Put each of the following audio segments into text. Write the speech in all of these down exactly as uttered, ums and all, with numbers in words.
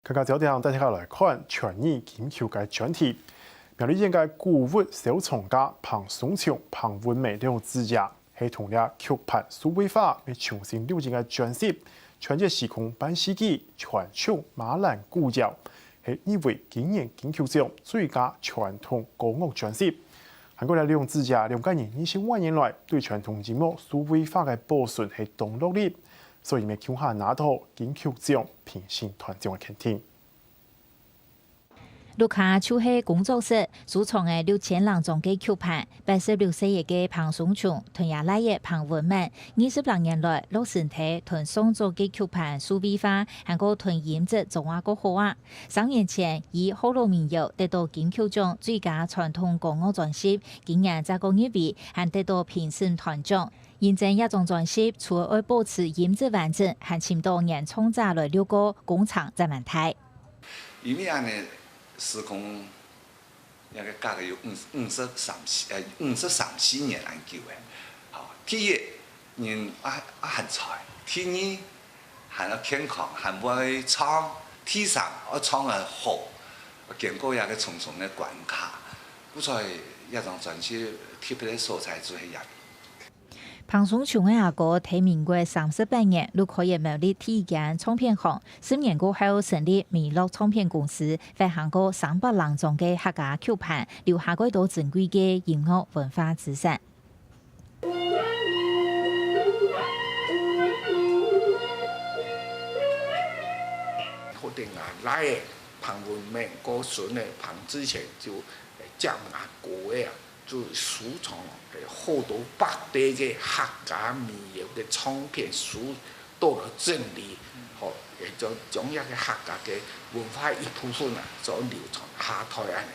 客家焦點帶大家來看全語金曲个專題。苗栗縣个古物收藏家彭松松、彭文明兩子爺，係同這曲盤數位化來重新錄音个專輯，穿越時空半世紀，傳唱馬蘭古謠，係入圍今年金曲獎最佳傳統歌樂專輯。還過這兩子爺兩個人二十外年來，對傳統音樂數位化个保存係當落力，所以乜共下拿到金曲獎評審團獎个肯定。 屋下就係工作室，收藏个六千零張个曲盤，八十六歲个彭松松同厥倈仔彭文明，二十零年來落心忒同上早个曲盤數位化，還過同音質掌握較好啊。三年前，以《學老民謠》得到金曲獎最佳傳統歌樂專輯，今年再過入圍，還得到評審團獎。認證這張專輯，除了愛保持音質完整，還尋到原創者來錄歌，工程正蠻大。 因為恁呢，時空，該个隔个有五，五十三四，呃，五十三四年恁久个。吼，第一，人啊，啊還在；第二，還愛健康，還會唱；第三，愛唱个好，經過這个重重个關卡。故所，這張專輯特別个所在就係這位。 彭松松个阿哥在民國三十八年就開業苗栗第一間唱片行，十年過後成立美樂唱片公司，發行過三百零張个客家曲盤，留下蓋多珍貴个音樂文化資產。好聽啊，來，彭文明過身个彭志權就接阿哥个啊， 就收藏好多百垤个客家民謠个唱片書，到了整理，吼，也就將這个客家个文化一部分啊，就流傳下代恁呢，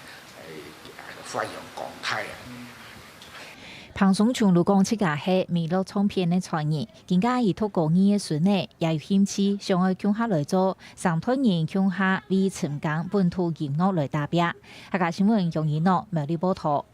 誒，發揚光大啊。彭松松就講自家係美樂唱片个傳人，今下佢讀高二个孫仔也有興趣，想愛共下來做，三代人共下為深耕本土音樂來打拚。客家新聞楊一諾苗栗報導。